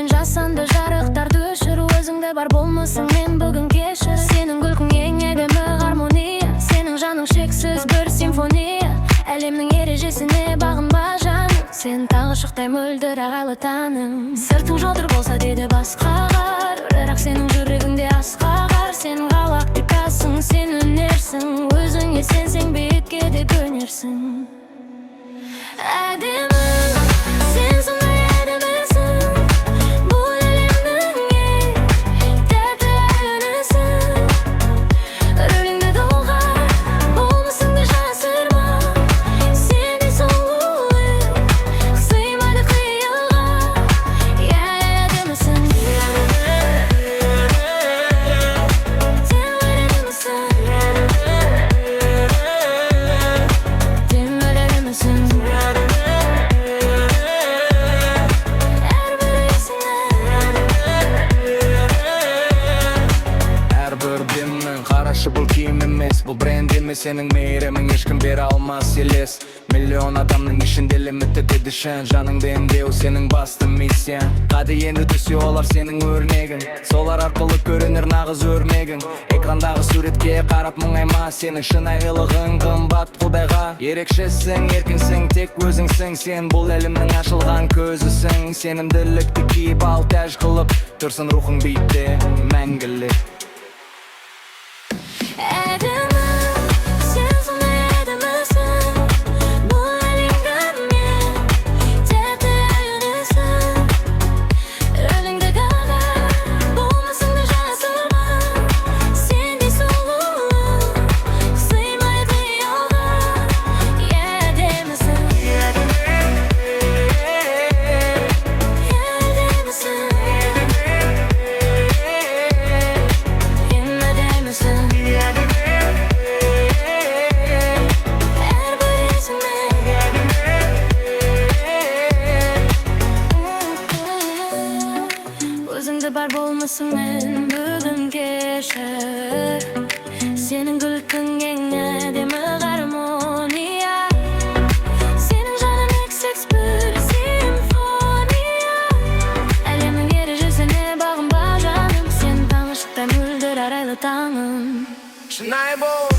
Мен жасанды жарықтарды өшір. Өзіңді бар болмысыңмен бүгін кешір. Сенің күлкің ең әдемі гармония. Сенің жаның шексіз бір симфония. Әлемнің ережесіне бағынба, жаным. Сен таңғы шықтай мөлдір ағайлы таңым. Сыртың жалтыр болса, дейді басқалар, бірақ сенің жүрегіңде асқақ ар. Сен галактикасың, сен өнерсің. Өзіңе сенсең, биікке де көнерсің. Әдемі, сен сондай әдемісің. Бұл әлемнің ең тәтті әнісің. Рөліңді доғар, болмысыңды жасырма. Сендей сұлулық сыймайды қиялға. Иә, әдемісің. Сен әдемісің. Сен әдемісің. Әрбір есіңнен. Әрбір демің. Қарашы, бұл киім емес, бұл бренд емес. Сенің мейірімің ешкім бере алмас елес. Миллион адамның ішінде limited edition. Жаныңды емдеу сенің басты миссияң. Қады енді түссе олар сенің өрнегің. Солар арқылы көрінер нағыз өрмегің. Экрандағы суретке қарап мұңайма. Сенің шынайылығың қымбат құдайға. Ерекшесің, еркінсің, тек өзіңсің. Сен бұл әлемнің ашылған көзісің. Сенімділікті киіп ал тәж қылып. Тұрсын рухың биікте мәңгілік. Әдемі, сен сондай әдемісің. Бұл әлемнің ең тәтті әнісің. Рөліңді доғар, болмысыңды жасырма. Сендей сұлулық сыймайды қиялға. Иә, әдемісің. Иә, әдемісің. Ең әдемісің. Әрбір есіңнен. Өзіңді бар болмысыңмен бүгін кешір. Сенің күлкің ең әдемі гармония. Сенің жаның шексіз бір симфония. Әлемнің ережесіне бағынба, жаным. Сен таңғы шықтай мөлдір арайлы таңым. Шынайы бол.